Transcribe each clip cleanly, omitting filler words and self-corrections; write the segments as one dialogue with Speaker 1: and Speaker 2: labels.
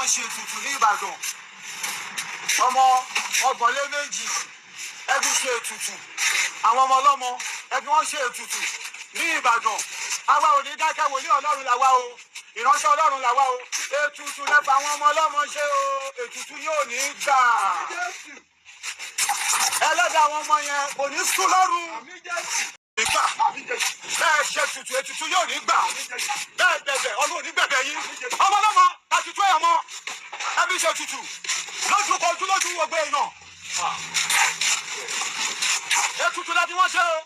Speaker 1: wọ́n ṣe ètùtù ní Ìbàdàn. Ọmọ 32, ẹ fi ṣe ètùtù. Àwọn ọmọ ọlọ́mọ, ẹ fi wọ́n ṣe ètùtù ní Ìbàdàn. Àwa ò ní dákẹ́. Wòlíì Ọlọ́run làwa o, ìránṣẹ́ Ọlọ́run làwa o. Ètùtù lẹ́fà àwọn ọmọ ọlọ́mọ ṣe o. Ètùtù yóò ní gbà. Ẹlẹ́dàá àwọn ọmọ yẹn kò ní sùn lọ́rùn gbà. Bẹ́ẹ̀ ṣe tutù, ètùtù yóò ní gbà. Bẹ́ẹ̀ bẹ̀bẹ̀, Ọlọ́run ní gbẹ̀bẹ̀ yín. Ọmọ ọlọ́mọ àtútù ẹ̀ mọ́, ẹbí ṣe tutù lójú kojú, lójú gbogbo èèyàn. Ètùtù láti wọ́n ṣe o.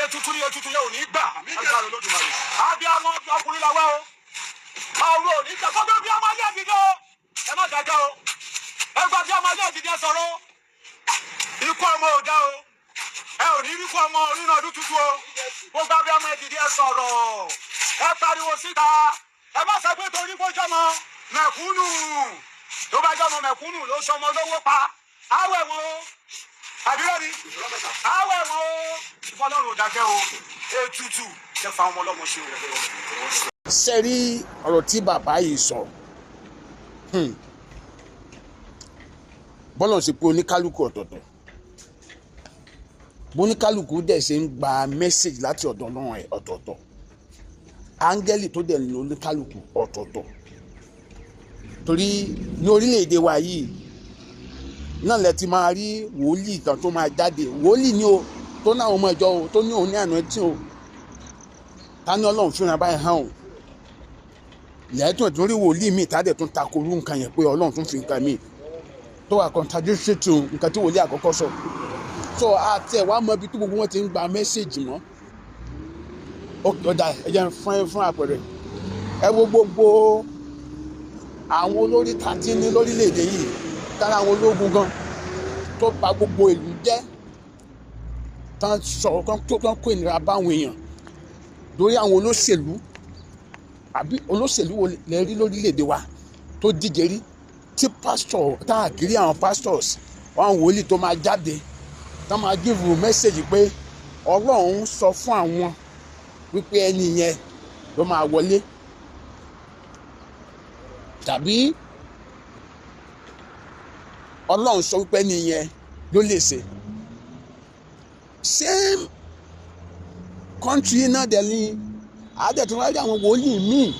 Speaker 1: Ètùtù ni, ètùtù yóò ní gbà. Agbára Olódùmarè, àbí àwọn ọkùnrin làwa o. Ọ̀rọ̀ ò ní gbà. Gbogbo bí ọmọ ayé àdìdẹ o, ẹ má dàgbà o. Ẹ gba bí ọmọ ayé àdìdẹ sọ̀rọ̀. Ikú ọmọ ò dá o. Ẹ ò ní rí kú ọmọ nínú ọdún tuntun o. Gbogbo abẹ́ ọmọ ìdìdí, ẹ sọ̀rọ̀, ẹ pariwo síta. Ẹ má sọ pé torí kó jọmọ mẹ̀kúnnù. Tó bá jọmọ mẹ̀kúnnù ló sọmọ lówó pa, áwẹ̀ wọn o. Àbúrò mi, áwẹ̀ wọn o. Ìfọlọ́run ò dákẹ́ o. Ètùtù jẹ́ fa ọmọ ọlọ́mọ ṣe o.
Speaker 2: Ṣe rí ọ̀rọ̀ tí bàbá yìí sọ? Bọ́lá ṣe pé oníkálukú ọ̀tọ̀ọ̀tọ̀, bóníkálukú dẹ̀ ṣe ń gba message láti ọ̀dọ̀ Ọlọ́run ẹ̀ ọ̀tọ̀ọ̀tọ̀, áńgẹ́lì tó dẹ̀ ní oníkálukú ọ̀tọ̀ọ̀tọ̀. Torí ní orílẹ̀-èdè wa yìí náà lẹ ti máa rí wòlíì kan tó máa jáde, wòlíì ni o, tó ní àwọn ọmọ ìjọ o, tó ní òun ní àná tí o ta ní Ọlọ́run fúnra báyìí hàn o. Lẹ́tùn tún rí wòlíì míì tá a dẹ̀ tún takorú nǹkan yẹn pé Ọlọ́run tún fi nǹkan míì tó wà contradictory to nǹkan tí wòlíì àkọ́kọ́ sọ. So àti ẹ̀ wá mọ ibi tí gbogbo wọn ti ń gba message mọ́. Ó dà, ẹ jẹ́ fún ẹ fún àpẹẹrẹ. Ẹ wo gbogbo àwọn olórí tá a ti ní lórílẹ̀‐èdè yìí, tára àwọn ológun gan tó bà gbogbo ìlú jẹ́, tán sọ̀rọ̀ tán tó tán kó ìnira báwọn èèyàn lórí àwọn olóṣèlú. Àbí olóṣèlú wo lè rí lórílẹ̀‐èdè wa tó díje rí tí pásítọ̀ táàkiri, àwọn pastors, àwọn wòlíì tó máa jáde, tó máa give message pé Ọlọ́run sọ fún àwọn wípé ẹni yẹn ló máa wọlé, tàbí Ọlọ́run sọ wípé ẹni yẹn ló lè ṣe? Same country náà dẹ̀ ni àádẹ́tún wáyé àwọn wòlíì míì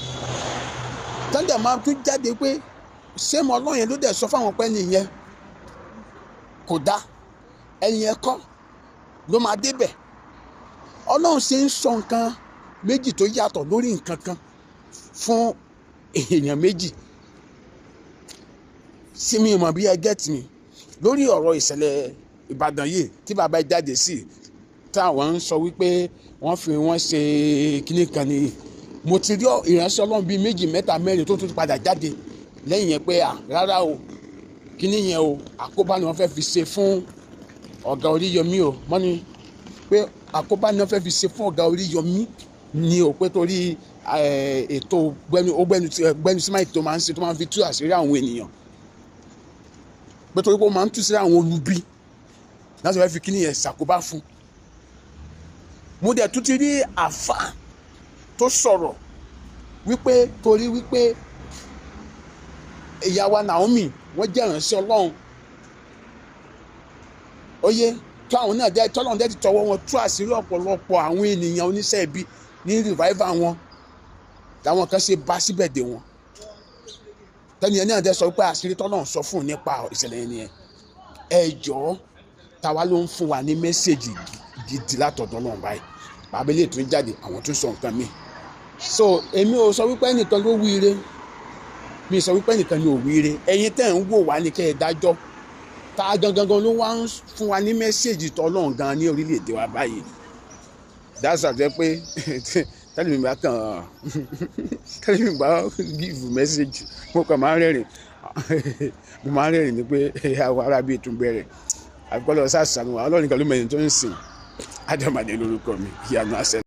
Speaker 2: tọ́jà máa tún jáde pé same Ọlọ́run yẹn ló dẹ̀ sọ fáwọn pé ẹni yẹn kò dá, ẹni yẹn kọ́ ló máa débẹ̀? Ọlọ́run ṣe ń sọ nǹkan méjì tó yàtọ̀ lórí nǹkan kan fún èèyàn méjì sí mi mọ̀ bí ẹ get mi lórí ọ̀rọ̀ ìṣẹ̀lẹ̀ Ìbàdàn yìí tí bàbá ẹ jáde sí, táwọn ń sọ wípé wọ́n fi wọ́n ṣe kíní kan ni. Mo ti rí ìránṣẹ́ Ọlọ́run bíi méjì, mẹ́ta, mẹ́rin tó tún padà jáde lẹ́yìn yẹn pé à rárá o, kíní yẹn o, àkóbá ni wọ́n fẹ́ fi ṣe fún ọ̀gá Oríyọmí o. Mọ́ni pé àkóbá ni wọ́n fẹ́ fi ṣe fún ọ̀gá Oríyọmí ni o, pé torí ètò gbẹnu ó gbẹnu sí mic tó máa ń ṣe, tó máa ń fi tú àṣírí àwọn ènìyàn, pé torí pé ó máa ń tú sí àwọn olubi láti fẹ́ fi kíní yẹn ṣàkóbá fún. Mo dẹ̀ tún ti rí àfà tó sọ̀rọ̀ wípé torí wípé ìyá wa Naomi, wọ́n jẹ́ ìránṣẹ́ Ọlọ́run, oyè tó àwọn náà dẹ́ tọ́lọ́run dẹ́ ti tọwọ́ wọn tú àṣírí ọ̀pọ̀lọpọ̀ àwọn ènìyàn oníṣẹ́ ibi ní revival wọn, táwọn kan ṣe bá síbẹ̀ dé wọn. Tẹ́ni ẹni náà dẹ́ sọ pé àṣírí tọ́lọ́run sọ fún un nípa ìṣẹ̀lẹ̀ yẹn nìyẹn. Ẹ jọ̀ọ́, táwa ló ń fún wa ní message gidi látọ̀dọ̀ Ọlọ́run báyìí? Bàbá ilé tún jáde, àwọn tún sọ nǹkan mi. So èmi ò sọ wípé ẹnìkan ló wíire, mi sọ wípé ẹnìkan ni ò wíire. Ẹ̀yin tẹ́ ń wò wá ní kẹ́ ẹ dájọ́ ta gangan gan ló wá ń fún wa ní message tọ́lọ́run gan ní orílẹ̀-èdè wa báyìí. That's why jẹ́ pé tẹ́lẹ̀ mi bá kàn, tẹ́lẹ̀ mi bá give message, mo kàn máa ń rẹ́rìn, mo máa ń rẹ́rìn ni pé àwọn arábí tún bẹ̀rẹ̀. Àfikọ́ lọ sàṣàánú wa. Ọlọ́run nìkan ló mẹ́rin tó ń sìn. Ádámàdé lórúkọ mi, ìyanu àṣẹ.